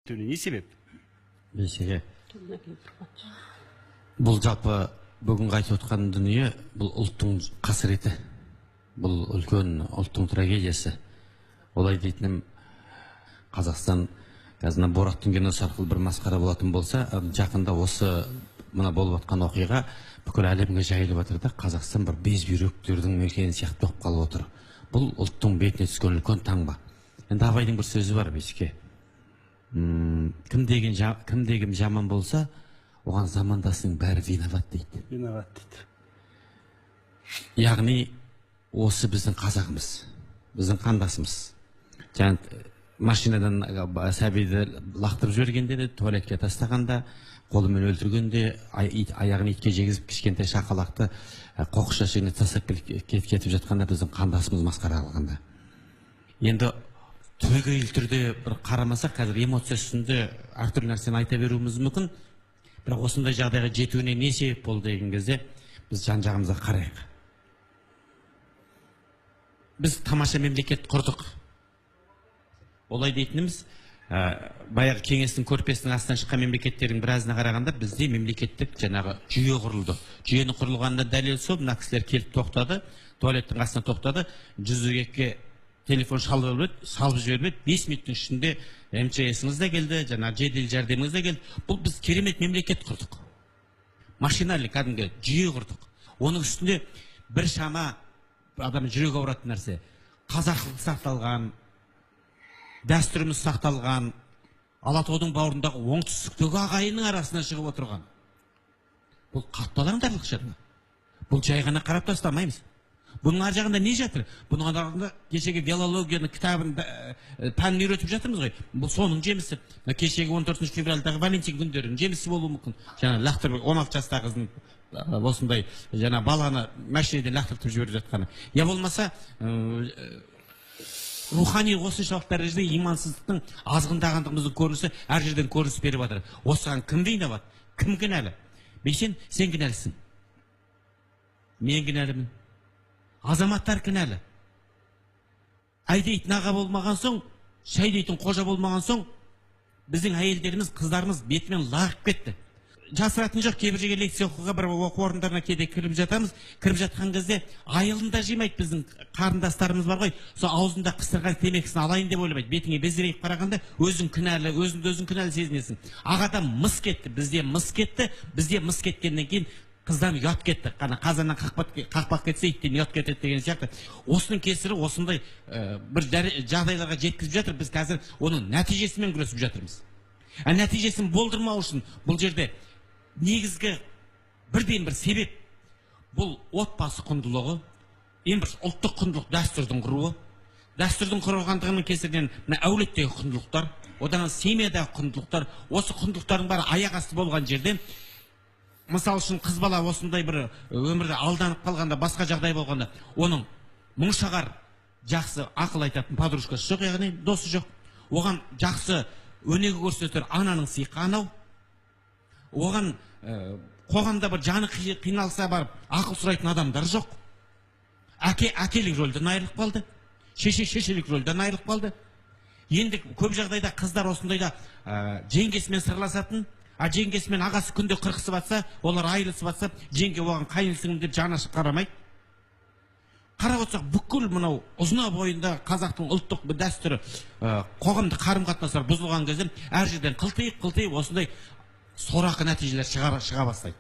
Не себеп? Бейсеке, бұл жалпы бүгінгі айтып отқан дүние, бұл ұлттың қасіреті, бұл үлкен ұлттың трагедиясы. Олай дейтінім, Қазақстан қазір мына Бораттың киносы арқылы бір масқара болатын болса, жақында осы мына болып жатқан оқиға бүкіл әлемге жайылып жатыр да, Қазақстан бір безбүйректердің мекені сияқты болып қалып отыр. Бұл ұлттың бетіне түскен үлкен таңба. Енді Абайдың бір сөзі бар, Бейсеке: кім деген кім деген жаман болса, оған замандасының бәрі виноват дейді. Виноват дейді. Яғни осы біздің қазағымыз, біздің қандасымыз жаңа машинадан сәбиді лақтырып жібергенде де, туалетке тастағанда, қолымен өлтіргенде, аяғын итке жегізіп, кішкентай шақалақты қоқыс жәшігіне тастап кетіп жатқанда, біздің қандасымыз масқара қылғанда, енді түбегейлі түрде бір қарамасақ, қазір эмоция үстінде әртүрлі нәрсені айта беруіміз мүмкін. Бірақ осындай жағдайға жетуіне не себеп болды деген кезде, біз жан жағымызға қарайық. Біз тамаша мемлекет құрдық. Олай дейтініміз, баяғы кеңестің көрпесінің астынан шыққан мемлекеттердің біразына қарағанда, бізде мемлекеттік жаңағы жүйе құрылды. Жүйенің құрылғанына дәлел сол: мына кісілер келіп тоқтады, туалеттің қасына тоқтады, 102-ге телефон шалып жіберді, салып жіберіп, 5 минуттың ішінде МЧС-іңіз де келді, жаңағы жедел жәрдеміңіз де келді. Бұл біз керемет мемлекет құрдық, машинальный кәдімгі жүйе құрдық. Оның үстінде біршама адам жүрегі ауыратын нәрсе: қазақылық сақталған, дәстүріміз сақталған. Алатаудың бауырындағы оңтүстіктегі ағайынның арасынан шығып отырған бұл қатты алаңдарлық шаруа. Бұл жай ғана қарап тастамаймыз. Бұның ар жағында не жатыр? Бұның ар жағында кешегі филологияның кітабын, пәнін үйретіп жатырмыз ғой, бұл соның жемісі. Мына кешегі 14 февральдағы Валентин күндерінің жемісі болуы мүмкін, жаңа лақтырып, 16 жастағы қыздың осындай жаңа баланы машинеден лақтыртып жіберіп жатқаны, я болмаса рухани осыншалық дәрежеде имансыздықтың азғындағандығымыздың көрінісі әр жерден көрініс беріп жатыр. Осыған кім виноват, кім кінәлі? Бейсен, сен кінәлісің, мен кінәлімін, азаматтар кінәлі. Әй дейтін аға болмаған соң, шай дейтін қожа болмаған соң, біздің әйелдеріміз, қыздарымыз бетімен лағып кетті. Жасыратын жоқ, кейбір жерге лекция оқуға, бір оқу орындарына кейде кіріп жатамыз. Кіріп жатқан кезде айылын да жимайды. Біздің қарындастарымыз бар ғой, сол аузында қыстырған темекісін алайын деп ойламайды. Бетіңе безірейіп қарағанда, өзің кінәлі, өзіңді өзің кінәлі сезінесің. Ағадан мыс кетті, бізде мыс кетті. Бізде мыс кеткеннен кейін қыздан ұят кетті. Қана қазаннан қақпақ кетсе, иттен ұят кетеді деген сияқты. Осының кесірі осындай бір жағдайларға жеткізіп жатыр. Біз қазір оның нәтижесімен күресіп жатырмыз. А нәтижесін болдырмау үшін бұл жерде негізгі бірден бір себеп бұл отбасы құндылығы, ең бір ұлттық құндылық, дәстүрдің құруы. Дәстүрдің құрығандығының кесірінен мына әулеттегі құндылықтар, одан кейін семьядағы құндылықтар, осы құндылықтардың бәрі аяқ асты болған жерде, мысалы үшін, қыз бала осындай бір өмірде алданып қалғанда, басқа жағдай болғанда, оның мұңшағар жақсы ақыл айтатын подружкасы жоқ, яғни досы жоқ, оған жақсы өнеге көрсетер ананың сиқы анау, оған қоғамда бір жаны қиналса, барып ақыл сұрайтын адамдар жоқ. Әке әкелік рөлден айырылып қалды, шеше шешелік рөлден айырылып қалды. Енді көп жағдайда қыздар осындайда жеңгесімен сырласатын, а жеңгесі мен ағасы күнде қырқысып жатса, олар айырылысып жатса, жеңге оған қайын сіңлім деп жаны ашып қарамайды. Қарап отырсақ, бүкіл мынау ұзына бойында қазақтың ұлттық бір дәстүрі, қоғамдық қарым қатынастар бұзылған кезде, әр жерден қылтиып қылтиып осындай сорақы нәтижелер шыға бастайды.